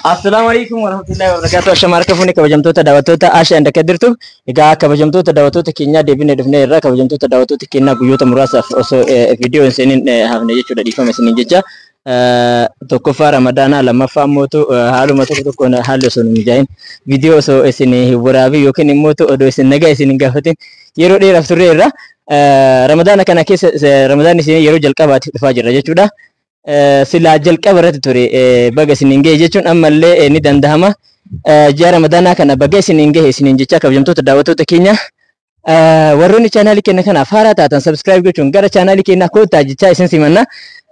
Assalaamu alaikum warahmatullahi wabarakatuh. Ashama harka fuuni kabajamtoota daawwattoota Asha and Kadirtu. Egaa kabajamtoota daawwattoota keenyaa deebinee dhufnee irraa kabajamtoota daawwattoota keenyaa guyyoota muraasaaf osoo viidiyoo hin seeniin hafne jechuudha, dhiifama isiniin jecha. Tokkoffaa Ramadaanaa, lammaffaa immoo haaluma tokko tokkoon haalli osoo hin mijaa'in viidiyoo osoo isin hin waraabin yookiin immoo odoo isin nagaa isin hin gaafatin yeroo dheeraaf turre irra. Ramadaana kana keessa Ramadaanni isin yeroo jalqabaatiif dhufaa jirra jechuudha. Silaa jalqaba irratti ture baga isiniin gahe jechuun ammallee ni danda'ama. Ji'a Ramadaanaa kana baga isiniin gahe isiniin jecha, kabajamtoota daawwattoota keenya. Warroonni chaanaalii keenya kanaaf haaraa taatan subscribe gochuun gara chaanaalii keenyaa koottaa jechaa isin simanna.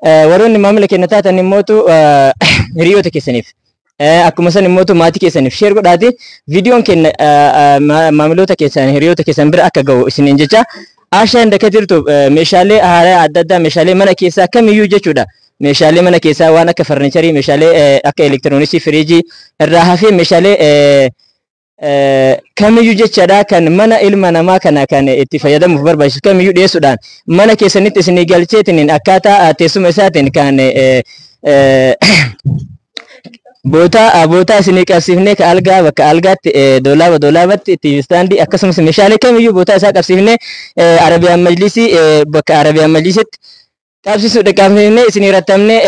Warroonni maamila keenya taatan immootu hiriyoota keessaniif, akkuma san immootu maatii keessaniif share godhaati viidiyoon keenya maamiloota keessan, hiriyoota keessan bira akka gahu isiniin jecha. Asha and Kadirtu meeshaalee haaraa adda addaa, meeshaalee mana keessaa kamiyyuu jechuudha. Meeshaalee mana keessaa waan akka farnicharii, meeshaalee akka elektirooniksii, firiijii irraa hafee meeshaalee kamiyyuu jechaadha, kan mana ilma namaa kana kan itti fayyadamuuf barbaachisu kamiyyuu dhiyeessuudhaan mana keessanitti isinii galcheetiin akkaataa teessuma isaatiin kan bootaa bootaa isinii qabsiifnee, ka algaa bakka algaatti, doolaaba doolaabatti, TV stand, akkasumas meeshaalee kamiyyuu bootaa isaa qabsiifnee, Arabiyaan majlisii bakka Arabiyaan majlisitti qabsiisuudha qabsiifnee isinii rattamnee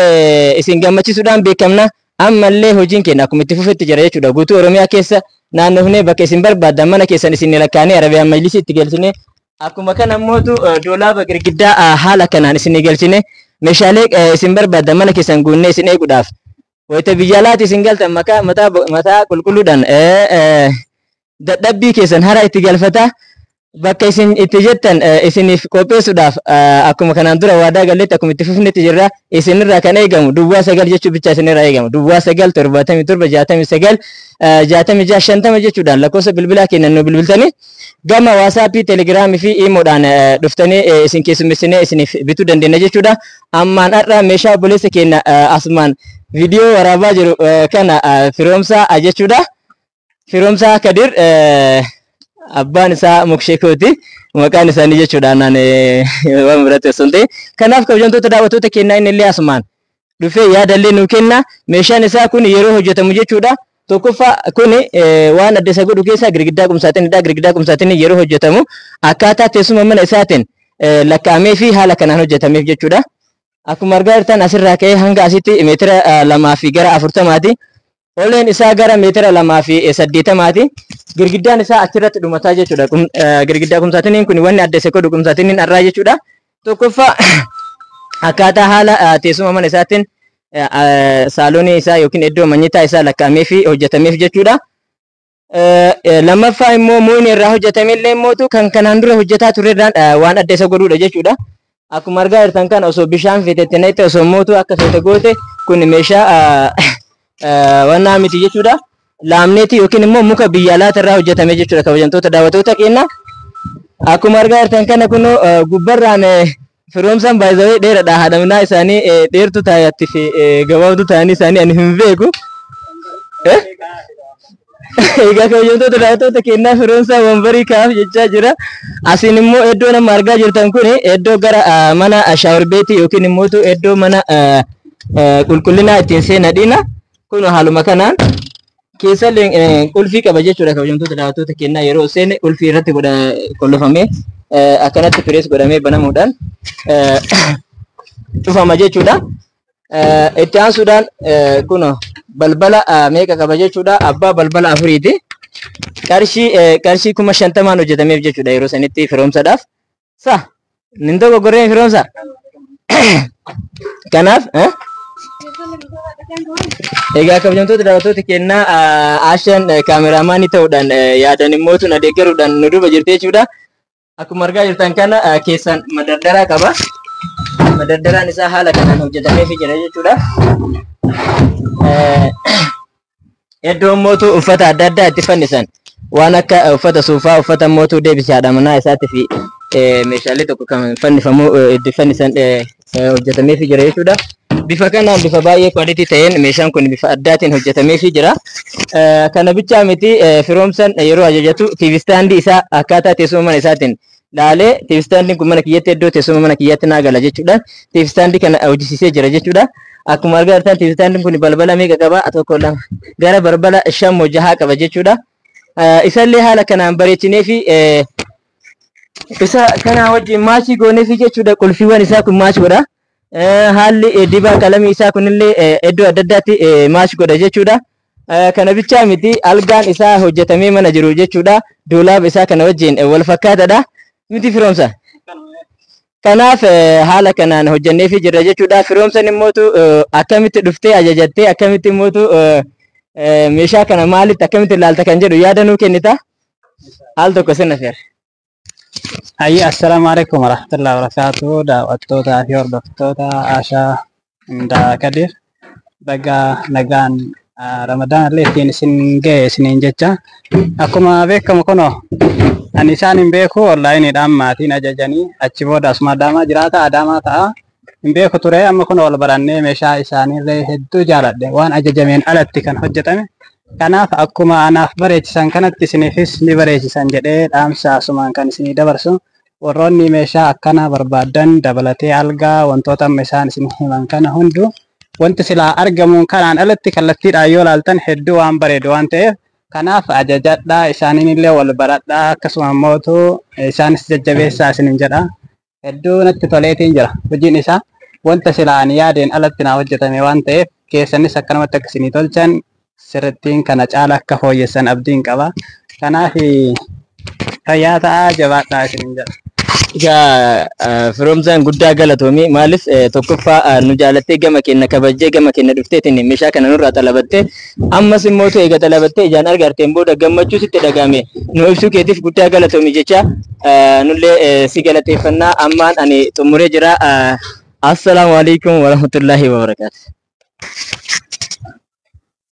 isin gammachiisuudhaan beekamna. Ammallee hojiin keenya akkuma itti fufetti jira jechuudha. Guutuu Oromiyaa keessa naannofnee bakka isin barbaaddan mana keessan isin lakkaanee Arabiyaan majlisii itti galchine. Akkuma kana immootu doolaaba girgiddaa haala kanaan isin galchine, meeshaalee isin barbaaddan mana keessan guunnee isin eeguudhaaf. Wayita biyya alaatti isin galtan makaa mataa mataa qulqulluudhaan dadhabbii keessan hara itti galfataa bakka isin itti jettan isiniif qopheessuudhaaf akkuma kanaan dura waadaa galletti akkuma itti fufnetti jirra. Isinirraa kan eegamu 09 jechuu bicha isinirraa eegamu, 09 77 69 66 50 jechuudhaan lakkoofsa bilbilaa kennan nu bilbiltanii gama WhatsAppii, Telegramii fi Imoodhaan dhuftanii isin keessummeessinee isiniif bituu dandeenya jechuudha. Ammaan har'a meeshaa obboleessa keenya asumaan viidiyoo waraabaa jiru kana, Firoomsaa jechuudha. Firoomsaa Kadir, abbaan isaa Muksheekooti. Maqaan isaanii jechuudha naan waan biratti osoo hin ta'in. Kanaaf kabajamtoota daawwattoota kennaa, inni illee asumaan dhufee yaadallee nuu kenna. Meeshaan isaa kun yeroo hojjetamu jechuudha. Tokkoffaa kun waan adda isa godhu keessaa girgiddaa qumsaatinidha. Girgiddaa qumsaatinii yeroo hojjetamu akkaataa teessuma mana isaatiin lakkaa'amee fi haala kanaan hojjetameef jechuudha. Akkuma argaa jirtan asirraa ka'ee hanga asitti meetira 2 fi gara 40ti. Oleen isaa gara meetira 2 fi 80ti. Girgiddaan isaa achirratti dhumataa jechuudha. Girgiddaa qumsaatiniin kun wanni adda isa godhu qumsaatiniin irraa jechuudha. Tokkoffaa akkaataa haala teessuma mana isaatiin saaloonii isaa yookiin iddoo manyitaa isaa lakkaa'amee fi hojjetameef jechuudha. Lammaffaa immoo muuyni irraa hojjetame illee immoo kan kanaan dura hojjetaa turerraan waan adda isa godhudha jechuudha. Akkuma argaa jirtan kana osoo bishaan feetetti naqxe, osoo mootu akka feete goote, kun meeshaa wannaa miti jechuudha. Laamneetii yookiin immoo muka biyya alaata irraa hojjetame jechuudha, kabajamtoota daawwattoota keenya. Akkuma argaa jirtan kana kun gubbarraan Firoomsaan baay'ee dheeradha. Haadha manaa isaanii dheertuu taayatti fi gabaabduu ta'anii isaanii ani hin beeku. Egaa kabajamtoota daawwattoota keenyaa, Firoomsaa wambarii kaa'aaf jechaa jira. Asiin immoo iddoo nama argaa jirtan kun iddoo gara mana shower beetii yookiin immoo iddoo mana qulqullinaa ittiin seenadhiina. Kun haaluma kanaan keessallee qulfii qaba jechuudha, kabajamtoota daawwattoota keenyaa. Yeroo seenne qulfii irratti godha qollofamee akkanatti press godhamee banamuudhaan cufama jechuudha. Itti aansuudhaan kun balbala meeqa qaba jechuudha? Abbaa balbala afuriiti. Qarshii 50,000n hojjetameef jechuudha yeroo sanitti Firoomsadhaaf. Sa nin tokko gorreen Firoomsa. Kanaaf egaa kabajamtoota daawwattoota keenyaa, Aashaan kaameraamaanii ta'uudhaan yaadan immoo na deeggaruudhaan nu duuba jirti jechuudha. Akkuma argaa jirtan kana keessaan madardaraa qaba. Madardaraan isaa haala kanaan hojjetameefii jira jechuudha. Iddoo mootu uffata adda addaa itti fannisan, waan akka uffata suufaa, uffata mootuu deebisee haadha manaa isaatii fi meeshaalee tokko kan fannifamu itti fannisan hojjetameefii jira jechuudha. Bifa kanaan bifa baay'ee quality ta'een meeshaan kun bifa addaatiin hojjetameefii jira. Kana bichaa miti, Firoomsan yeroo ajajatu TV stand isaa akkaataa teessuma mana isaatiin laalee, TV standiin kun mana kiyyatti iddoo teessuma mana kiyyatti naa gala jechuudhaan TV stand kana hojjisiisee jira jechuudha. Akkuma argaa jirtan TV standiin kun balbala meeqa qaba? Tokko, lama, gara balbala shan moo jahaa qaba jechuudha. Isallee haala kanaan bareechinee fi isa kana wajjin match goonee fi jechuudha. Qulfiiwwan isaa kun match godha. Haalli dibaa qalamii isaa kunillee iddoo adda addaatti match godha jechuudha. Kana bichaa miti, algaan isaa hojjetamee mana jiru jechuudha. Doolaaba isaa kana wajjin wal fakkaataadha. Miti, Firoomsa? Kanaaf haala kanaan hojjenneefii jirra jechuudha. Firoomsan immootu akkamitti dhuftee ajajattee, akkamitti immootu meeshaa kana maalitti akkamitti ilaalta kan jedhu yaada nuu kennita? Haal tokko sin afeera. Hayyi, assalaamu alaikum warahmatullahi wabarakatuh. Daawwattootaa fi hordoftoota Ashaa Indaa Kadir. Baga nagaan Ramadaan illee ittiin isin ga'e isiniin jecha. Akkuma beekamu kunoo ani isaan hin beeku, onlineiidhaan maatiin ajajanii achi booda asuma Adaamaa jiraata, Adaamaa ta'a. Hin beeku ture, amma kun wal barannee meeshaa isaaniillee hedduu jaaladhe, waan ajajameen alatti kan hojjetame. Kanaaf akkuma anaaf bareechisan kanatti isiniifis ni bareechisan jedhee dhaamsa asumaan kan isinii dabarsu. Warroonni meeshaa akkanaa barbaadan dabalatee algaa, wantoota amma isaan isin himan kana hundu, wanti silaa argamuun kanaan alatti kallattiidhaan yoo ilaaltan hedduu waan bareedu waan ta'eef, kanaaf ajajadhaa, isaaniin illee wal baradhaa, akkasuma immootu isaanis jajjabeessaa isinin jedha. Hedduu natti toleetiin jira hojiin isaa, wanta silaa ani yaadeen alatti naa hojjetame waan ta'eef, keessanis akkanumatti akka isinii tolchan, sirrittiin kana caala akka fooyyessan abdiin qaba. Kanaaf fayyaa ta'aa, jabaadhaa isinin jedha. Egaa Firoomsaan, guddaa galatoomii. Maaliif, tokkoffaa nu jaalattee, gama keenya kabajjee, gama keenya dhufteetiin meeshaa kana nurraa xalabattee, ammas immoo eega xalabattee ijaan argarteen booda gammachuu sitti dhagahame nu ibsuu keetiif guddaa galatoomii jecha nullee si galateeffannaa. Ammaan ani xumuree jira. Assalaamu alaikum warahmatullaahi wabarakaatu.